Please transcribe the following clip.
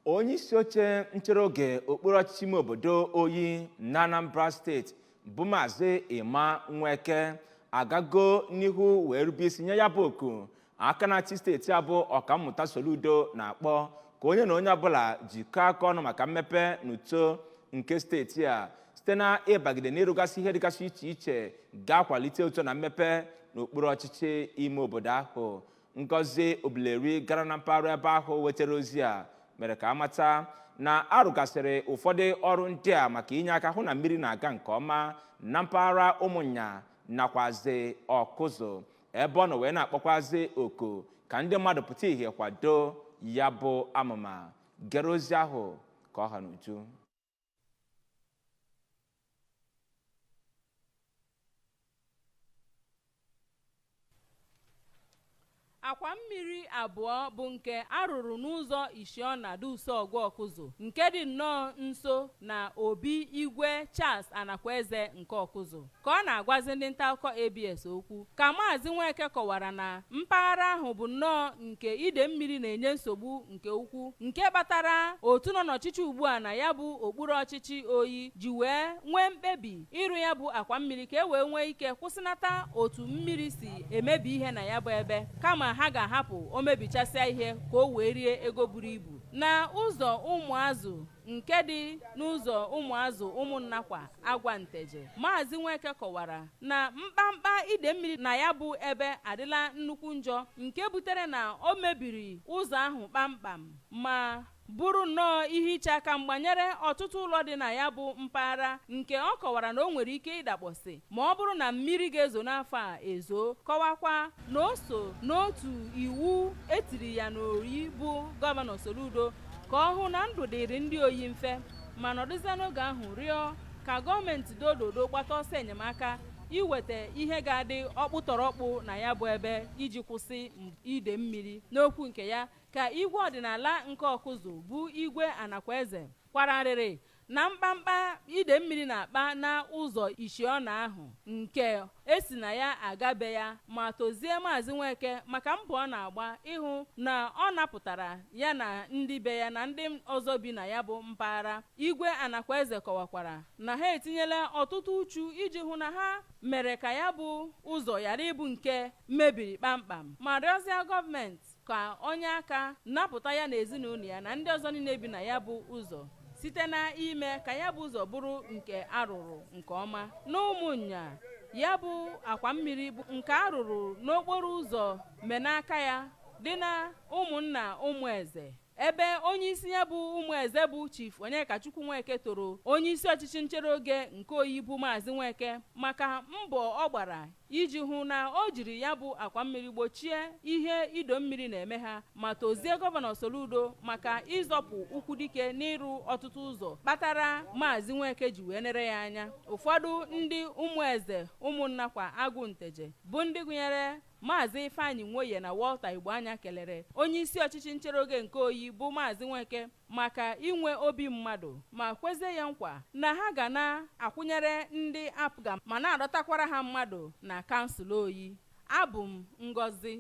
Onye isi oche nchere oge okpuru ọchịchị ime obodo Oyi na Anambra Steeti bụ Maazị Emma Nweke agago n'ihu wee rube isi nye ya bụ oku aka na-achị steeti a bụ Ọkammụta Soludo na-akpọ ka onye na onye ọbụla jikọọ aka ọnụ maka mmepe na uto nke steeti a site na ịbagide n'ịrụgasị ihe dịgasị iche iche ga-akwalite uto na mmepe n'okpuru ọchịchị ime obodo ahụ. Ngozi Obileri gara na mpaghara ebe ahụ wetara ozi a mere ka amata na arụgasịrị ụfọdụ ọrụ ndị a maka inye aka hụ na mmiri na-aga nke ọma na mpaghara Ụmụnya nakwazi Ọkụzụ, ebe ọ nọ wee na-akpọkwazi oku ka ndị mmadụ pụta ìhè kwado ya bụ amụma. Gere ozi ahụ ka ọ ha n'uju. Akwa mmiri abụọ bụ nke arụrụ n'ụzọ Ishiọna Dusọgụ Ọkụzụ nke dị nnọọ nso na obi Igwe Charles Anakweze nke Ọkụzụ. Ka ọ na-agwazi ndị nta akụkọ ABS okwu, ka Maazị Nweke kọwara na mpaghara ahụ bụ nnọọ nke ide mmiri na-enye nsogbu nke ukwuu, nke kpatara otu nọ n'ọchịchị ugbu a na ya bụ okpuru ọchịchị Oyi ji wee nwee mkpebi ịrụ ya bụ akwa mmiri ka e wee nwee ike kwụsịnata otu mmiri si emebi ihe na ya bụ ebe, kama ha ga-ahapụ o mebichasịa ihe ka o wee rie ego buru ibu. Na ụzọ Ụmụazụ nke dị n'ụzọ Ụmụazụ Ụmụnnakwa Agwa Nteje, Maazị Nweke kọwara na mkpamkpa ide mmiri na ya bụ ebe adịla nnukwu njọ, nke butere na o mebiri ụzọ ahụ kpamkpam ma bụrụ nnọọ ihe iche aka mgba nyere ọtụtụ ụlọ dị na ya bụ mpaghara, nke ọ kọwara na o nwere ike ịdakpọsị ma ọ bụrụ na mmiri ga-ezo n'afọ a ezo. Kọwakwa na o so n'otu iwu etiri ya n'Oyi bụ Gọvanọ Soludo ka ọ hụ na ndụ dịrị ndị Oyi mfe, ma nọdụzie n'oge ahụ rịọ ka gọọmenti dododo gbata ọsọ enyemaka iweta ihe ga-adị ọkpụtọrọkpụ na ya bụ ebe iji kwụsị ide mmiri. N'okwu nke ya, ka igwe ọdịnala nke Ọkụzụ bụ Igwe Anakweze kwara arịrị na mkpamkpa ide mmiri na-akpa na ụzọ Ishiọna ahụ nke esi na ya agabe ya, ma tozie Maazị Nweke maka mbọ ọ na-agba ịhụ na ọ napụtara ya na ndị be ya na ndị ọzọ bi na ya bụ mpaghara. Igwe Anakweze kọwakwara na ha etinyela ọtụtụ uchu iji hụ na ha mere ka ya bụ ụzọ ghara ịbụ nke mebiri kpamkpam, ma rịọzie gọọmenti ka onye aka napụta ya na ezinụlọ ya na ndị ọzọ niile bi na ya bụ ụzọ site na ime ka ya bụ ụzọ bụrụ nke arụrụ nke ọma. N'Ụmụnya, ya bụ akwa mmiri bụ nke arụrụ n'okporo ụzọ Menaka ya dị na Ụmụnna Ụmụeze, ebe onye isi ya bụ Ụmụeze bụ Chief Onyekachukwu Nweke toro onye isi ọchịchị nchere oge nke Oyi bụ Maazị Nweke maka mbọ ọ gbara iji hụ na o jiri ya bụ akwa mmiri gbochie ihe ido mmiri na-eme ha, ma tozie Gọvanọ Soludo maka ịzọpụ ụkwụ dike n'ịrụ ọtụtụ ụzọ kpatara Maazị Nweke ji wee nere ya anya. Ụfọdụ ndị Ụmụeze Ụmụnnakwa Agụ Nteje bụ ndị gụnyere Maazị Ifeanyị Nwoye na Walter Igboanya kelere onye isi ọchịchị nchere oge nke Oyi bụ Maazị Nweke maka inwe obi mmadụ, ma kwezie ya nkwa na ha ga na-akwụnyere ndị APGA ma na-adọtakwara ha mmadụ na kansụl Oyi. Abụ m Ngozi